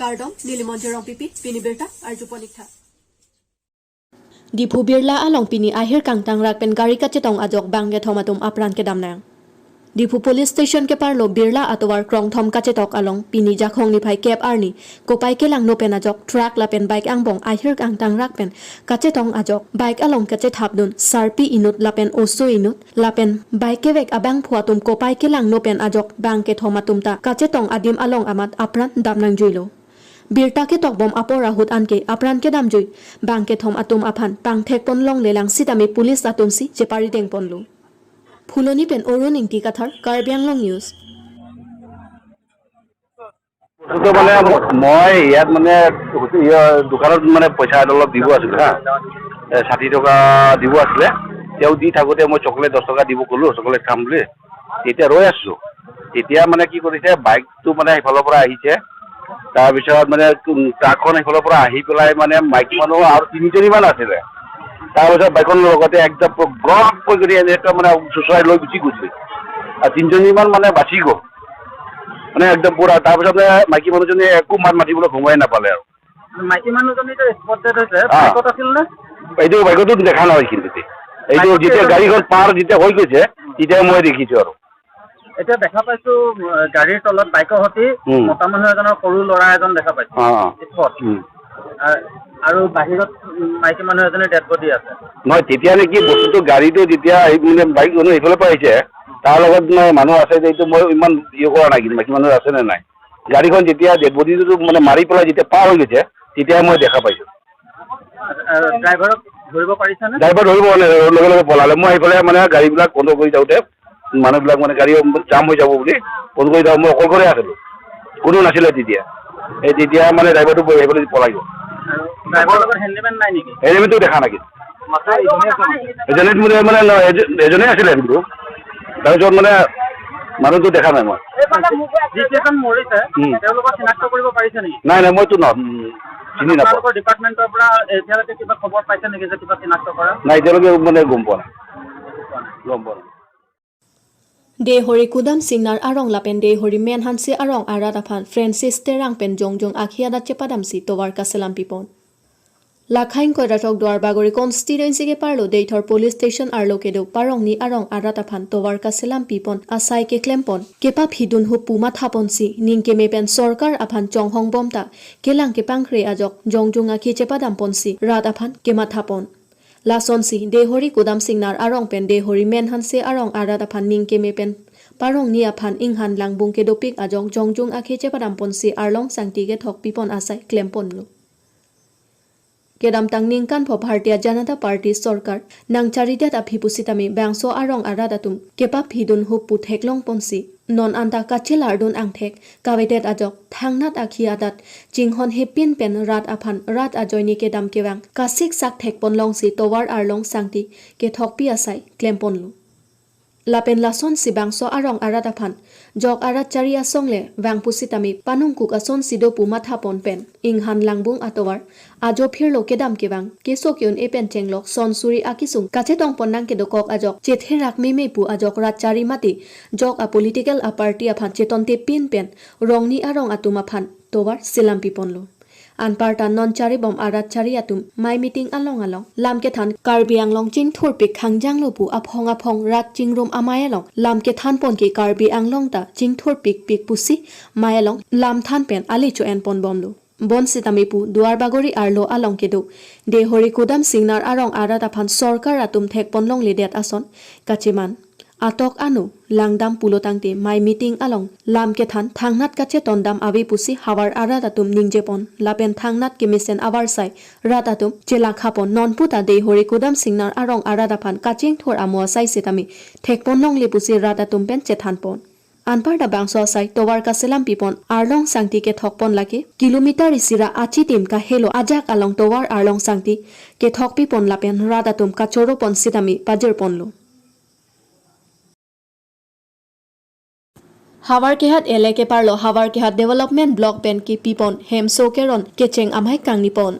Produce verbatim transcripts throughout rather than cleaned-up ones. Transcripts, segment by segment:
Kardom, neli Monjir Rongpipi, pini birta arjupon ik tha. Diphu Birla along pini ahir kangtangrak pen gari kachetong ajok bang kethom atum apran kedam nang. Diphu Police Station keparlo Birla atovar krongthom kachetok along pini Jakhong niphai kep arni kopai kelangno pen ajok truck lapen bike angbong ahir kangtangrak pen kachetong ajok bike along kachethapdun sarpi inut lapen oso inut lapen bike kevek abangphu atum kopai kelangno pen ajok bang kethom atum ta kachetong adim along amat apran dam nangjuilo. Birta ketokbom apor ahut anke apran kedamjui bang kethom atum aphan pangthekpon longle lang sitame police atumsi cheparidengponlo. Phuloni pen Arun Ingti Kathar, Karbi Anglong News. বস্তুটো মানে ম-, মই ইয়াত মানে ইয়ে দোকানত মানে পইচা অলপ দিব আছিলে হা, এ, ষাঠি টকা দিব আছিলে। তেওঁ দি থাকোঁতে মই চকলেট দহ টকা দিব ক'লোঁ, চকলেট খাম বুলি। তেতিয়া ৰৈ আছোঁ। তেতিয়া মানে কি কৰিছে, বাইকটো মানে সেইফালৰ পৰা আহিছে। তাৰপিছত মানে, উম, ট্ৰাকখন সেইফালৰ পৰা আহি পেলাই মানে মাইকী মানুহ আৰু তিনিজনীমান আছিলে। তাৰপিছত বাইকখন লগতে একদম গৰম কৰি কৰি এনেকৈ মানে চুচৰাই লৈ গুচি গৈছে। আৰু তিনিজনীমান মানে বাচি গ'ল। মানে একদম পুৰা। তাৰপিছত মানে মাইকী মানুহজনীয়ে একো মাত মাতিবলৈ সময়ে নাপালে আৰু। মাইকী মানুহজনী যে স্পট ডেড হৈছে, হা। বাইকত আছিল নে? এইটো বাইকতো দেখা নাই কিন্তু দেই। এইটো বাইকত যেতিয়া আছিল। গাড়ীখন পাৰ যেতিয়া হৈ গৈছে, তেতিয়া মই দেখিছোঁ আৰু। এতিয়া দেখা পাইছো, আহ, গাড়ীৰ তলত বাইকৰ সৈতে উম। মতা মানুহ এজনৰ সৰু ল'ৰা এজন দেখা পাইছো। অ, অ। স্পট। উম। আহ, আৰু বাহিৰত, উম, মাইকী মানুহ এজনীৰ ডেড বডি আছে। নহয়, তেতিয়া নেকি বস্তুটো গাড়ীটো যেতিয়া এই মানে বাইক মানে এইফালৰ পৰা আহিছে, তাৰ লগত মানে মানুহ আছে যে এইটো মই ইমান ইয়ে কৰা নাই, কিন্তু মাইকী মানুহ আছে নে নাই। গাড়ীখন যেতিয়া ডেড বডিটো মানে মাৰি পেলাই যেতিয়া পাৰ হৈ গৈছে, তেতিয়াহে মই দেখা পাইছো। আহ, ড্ৰাইভাৰক ধৰিব পাৰিছেনে? ড্ৰাইভাৰ ধৰিব পৰা নাই, লগে লগে পলালে। মই এইফালে মানে গাড়ীবিলাক বন্ধ কৰি যাওঁতে মানুহবিলাক মানে গাড়ী জাম হৈ যাব বুলি বন্ধ কৰি যাওঁ, মই অকলশৰে আছিলো, কোনো নাছিলে তেতিয়া। এই তেতিয়া মানে ড্ৰাইভাৰটো সেইফালে পলাই গ'ল। আৰু ড্ৰাইভাৰৰ লগত হেণ্ডিমেন নাই নেকি? হেণ্ডিমেনটো দেখা নাই কিন্তু। মাত্ৰ এজনে আছে নেকি? এজনে মানে, মানে নহয়, এজ-, এজনে আছিলে কিন্তু। তাৰপিছত মানে মানুহটো দেখা নাই মই। যিকেইজন মৰিছে, উম। তেওঁলোকক চিনাক্ত কৰিব পাৰিছে নেকি? নাই, নাই, মইতো ন-, উম, চিনি নাপাওঁ। আপোনালোকৰ ডিপাৰ্টমেণ্টৰ পৰা এতিয়ালৈকে কিবা খবৰ পাইছে নেকি যে কিবা চিনাক্ত কৰা? নাই, এতিয়ালৈকে মানে গম পোৱা নাই। গম পোৱা নাই। Dehori Kudam Singnar arong lapen Dehori Menhanse arong arat aphan Francis Terang pen jongjong akhi adat chepadamsi tovar kaselam pipon. Lakhain koidrachok Duarbagori constituency keparlo Deithor police station arlo kedo Parongni arong arat aphan tovar kaselam pipon asai keklempon, kepaphidun hupu mathaponsi ning keme pen sorkar aphan chonghongbom ta kelang kepangkre ajok jongjong akhi chepadamponsi rat aphan kemathapon. Lasonsi Dehori Kudam Singnar arong pen Dehori Menhanse arong arat aphan ning keme pen Parongni aphan inghan langbung kedopik ajok jongjong akhi chepadamponsi Arlong Sangti kethok pipon asai klemponlo. Kedamtang ningkan pho Bharatiya Janata Party sorkar nangcharidet aphi pusitame bangso arong arat atum kepaphidun hupu theklongponsi non anta kachelardun angthek kavedet ajok thangnat akhi adat chinghon hepin pen rat aphan rat ajoine kedam kevang kasiksak thekpon longsi tovar Arlong Sangti kethokpi asai klemponlo. Lapen lasonsi bangso arong arat aphan jok arat chari asongle vang pusitame panungkuk asonsi do pu mathapon pen inghan langbung atovar ajo phirlo kedam kevang keso ke-un-e pen chenglok son suri akisung kachetongpon nang kedokok ajok chetherak meme pu ajok rat chari mate jok a political a party aphan chetontepin pen Rongni arong atum aphan tovar selam piponlo. Anparta non charibom arat chari atum mei meeting along along lam kethan Karbi Anglong chingthurpik khangjanglo pu aphong aphong rat chingrum amei along lam kethanpon ke Karbi Anglong ta chingthurpikpik pusi mei along lam than pen ale cho-enponbomlo. Bonsitame pu Duarbagori arlo along kedo Dehori Kudam Singnar arong arat aphan sorkar atum thekpon longledet ason kacheman atok anu langdam pulo tangte mei meeting along lam kethan thangnat kachetondam ave pusi havar arat atum ningjepon lapen thangnat kemesen avarsai rat atum chelakhapon nonputa Dehori Kudam Singnar arong arat aphan kachingthur amo asai sitame thekpon longle pusi rat atum pen chethanpon. Anparta bangso asai tovar kaselam pipon Arlong Sangti kethokpon lake kilometer isi ra achitim kahelo ajak along tovar Arlong Sangti kethok pipon lapen rat atum kachoropon sitame pajirponlo. Havarkehat L A keparlo Havarkehat Development Block pen kepipon hemso keron kecheng amei kangnipon.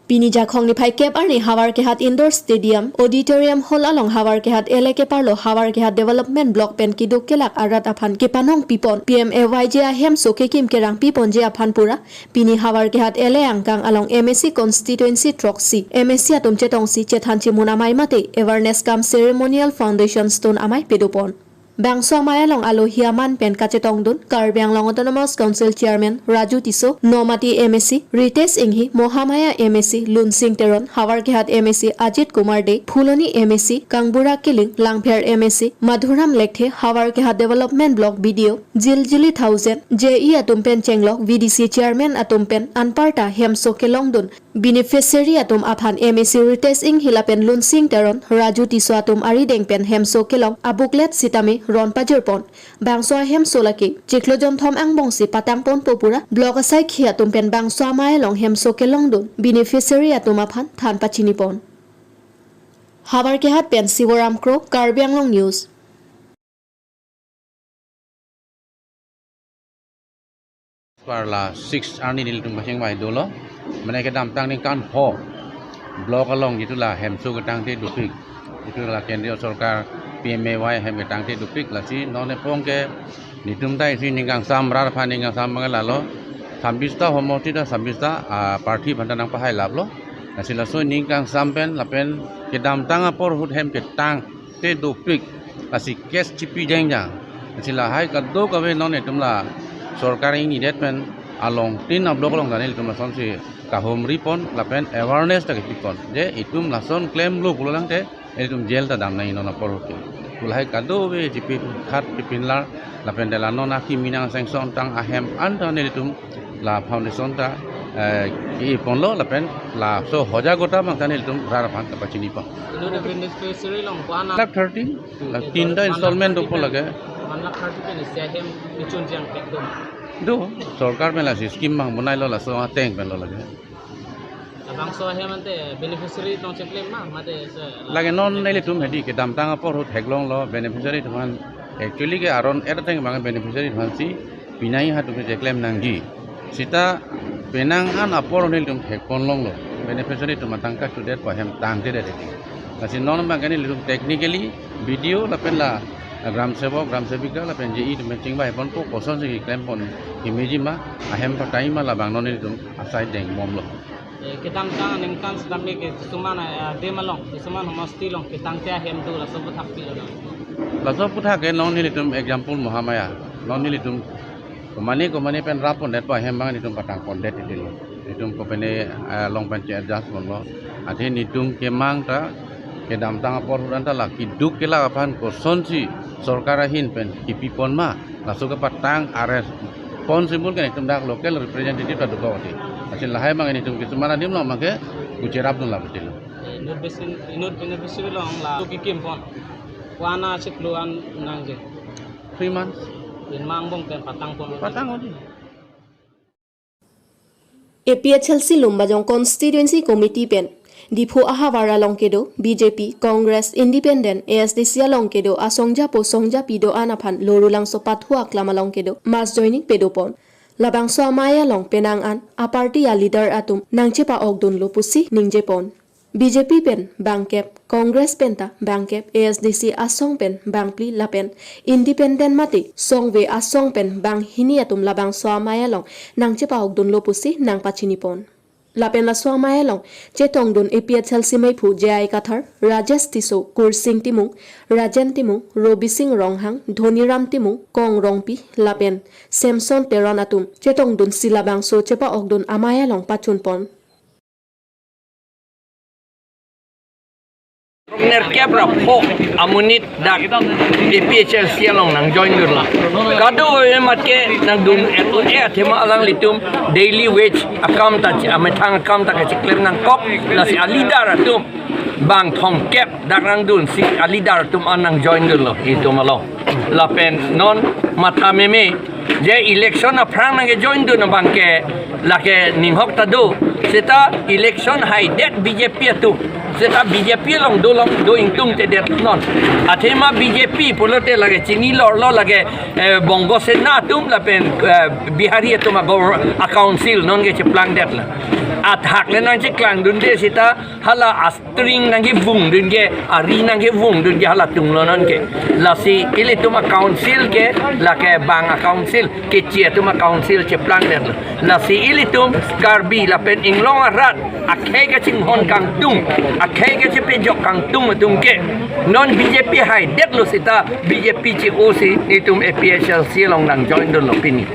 Pini Jakhong niphai kep arni Howraghat Indoor Stadium Auditorium Hall along Howraghat L A keparlo Howraghat Development Block pen keduk kelak arat aphan kepanong pipon P M A Y G ahemso kekim kerang piponji aphan pura pini Howraghat L A angkang along M A C constituency throksi M A C atum chetongsi chethan chimun amei mate awareness cum ceremonial foundation stone amei pedopon. Bangso amei along alohi aman pen kachetongdun Karbi Anglong Autonomous Council Chairman Raju Tisso, Nomati M A C Ritesh Enghi, Mahamaya M A C Lunsing Teron, Howraghat M A C Ajit Kumar Dey, Phuloni M A C Kangbura Killing, Langpher M A C Madhuram Lekthe, Howraghat Development Block B D O Jiljili Thaosen, J E atum pen chenglok V D C Chairman atum pen anparta hemso kelongdun beneficiary atum aphan M A C Ritesh Enghi lapen Lunsing Teron, Raju Tisso atum arideng pen hemso kelong abooklet sitame ron pajirpon. Bangso ahemso lake chiklo jonthom angbongsi patangponpo pura block asaikhi atum pen bangso amei along hemso kelongdun beneficiary atum aphan than pachinipon. Howraghat pen Sivoram Kro, Karbi Anglong News. Parla six arni nelitum kachingvai dolo. Mane kedamtang ningkan pho block along jitu la hemso ketangte dopik, jitu la Kendriya Sorkar P M A Y hem ketangte dopik, lasi non epong ke nelitum ta isi ning kangsam, rat aphan ning kangsam abang lalo. Sambista homoti ta sambista, ah, parthi aphan ta nangpahai laplo. Lasi laso ning kangsam pen lapen kedamtang apor ahut hem ketangte dopik, lasi case chipi jengjang. Lasi lahai kadokave non etum la sorkar ingnidet pen along tin a-block along ta nelitum lasonsi kahumripon lapen awareness ta kepipon. Je itum lason klemlo pulo tangte itum jail ta dam nangji non apor ahut ke. Lahai kadokave chipin khat chipin lar lapen dela non akimi nang sanction tang ahem anta nelitum la foundation ta, eh, kiponlo lapen laso hojagota abang ta nelitum rat aphan kapachinipon. Inut beneficiary along ko-an lakh thirty, la tinta installment dopo lake. One lakh thirty pen isi ahem kechun jang pek do. Do, sorkar pen lasi scheme abang bonailo, laso ateng pen lo lake. Labangso ahem ante beneficiary tong cheklem ma, mate se lake non nelitum hedi kedamtang apor ahut theklonglo beneficiary atum aphan. Actually ke aron et ateng abang beneficiary atum aphansi penang atum cheklem nangji. Seta penang an apor nelitum thekponlonglo. Beneficiary atum atangka chudetpo, ahem tangtedet eti. Lasi non abang ke nelitum technically B D O lapen la Gram Sevak, Gram Sevika lapen J E atum chingvaiponpo, kosonsi keklempon, kemeji ma, ahem patai ma, labang non nelitum asai dengmomlo. Eh, kedamtang aningkan setame ke kisuman, eh, adim along, kisuman homosti along ketangte ahem do, laso aphuthak pilo do? Laso aphuthak ke non nelitum example Mahamaya, non nelitum komane komane pen rappondetpo ahem abang nelitum patangpondet iti lo. Nelitum kopine, eh, along pen che-adjust ponlo. Athe nelitum kemang ta kedamtang apor ahut anta la keduk kelak aphan kosonsi sorkar ahin pen kipipon ma, laso kepatang aresponsible ke nelitum dak local representative ta dokok ati. Lasi lahai abang nelitum kisuman adim along abang ke kucherapdun la betul. Inut besin, inut beneficiary along la kekimpon. Ko-an achiklo an nangji? Three months. Inut angbong pen patangpon. Patang odi. A P H L C Lumbajong Constituency Committee pen Diphu ahavar along kedo B J P, Congress, Independent, A S D C along kedo asongjapo songjapi do-an aphan Lorulangso pathu aklam along kedo mass joining pedopon. Labangso amei along penang an a-party a-leader atum nangchepa-okdunlo pusi ningjepon. B J P pen bangkep, Congress pen ta bangkep, A S D C asong pen bangphli lapen Independent mate songve asong pen banghini atum labangso amei along nangchepa-okdunlo pusi nangpachinipon. Lapen laso amei along chetongdun A P H L C meiphu J I Kathar, Rajesh Tisso, Kursing Timung, Rajen Timung, Robising Ronghang, Dhoniram Timung, Kong Rongpi lapen Samson Teron atum chetongdunsi labangso chepa-okdun amei along pachunpon. Nerkep ra pho amonit dak A P H L C along nangjoindunlo. Kadokave amat ke nangdun et-o-e athema alanglitum daily wage akam ta, amethang akam ta kachiklem nangkok, lasi a-leader atum bang thomkep dak nangdunsi a-leader atum an nangjoindunlo itum along. Lapen non matha meme je election aphrang nangkejoindun abang ke lake ninghok ta do, seta election haidet B J P atum Seta B J P along do long do ingtungtedet non. Athema B J P pulote lake chini lorlo lake, eh, Bongo Sena atum lapen, eh, Bihari atum agor a-council nonke cheplangdetlo. Athak le nangcheklangdunde seta hala astring nangkevungdunke, ari nangkevungdunke halatumlo nonke. Lasi ilitum a-council ke lake bang a-council, keche atum a-council cheplangdetlo. Lasi ilitum Karbi lapen Inglong arat akhei kachinghon kangtung, akhei kachepejok kangtung atumke non B J P haidetlo seta B J P che-o si itum A P H L C along nangjoindunlo pini.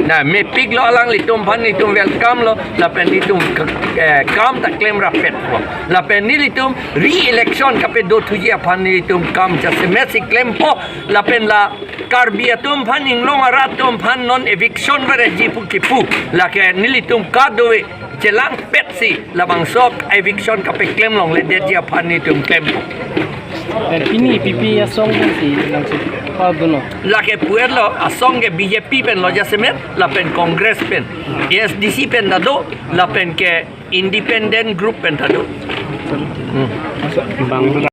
Na mepiklo, alanglitum aphan itum welcome lo, lapen itum k-, eh, kam ta klem rapetpo. Lapen nelitum re-election kapedothuji aphan nelitum kam jasemet si klempo, lapen la Karbi atum aphan, Inglong arat atum aphan non eviction verji pu kipu, lake nelitum kadokave chelangpet si labangso eviction kapeklem longledetji aphan nelitum klempo. Eh, pini P P asong si nangsi pa duno. Lake pu-etlo, asong ke B J P penlo jasemet, lapen Congress pen, A S D C pen ta do, lapen ke independent group pen ta do. Hmm. Bang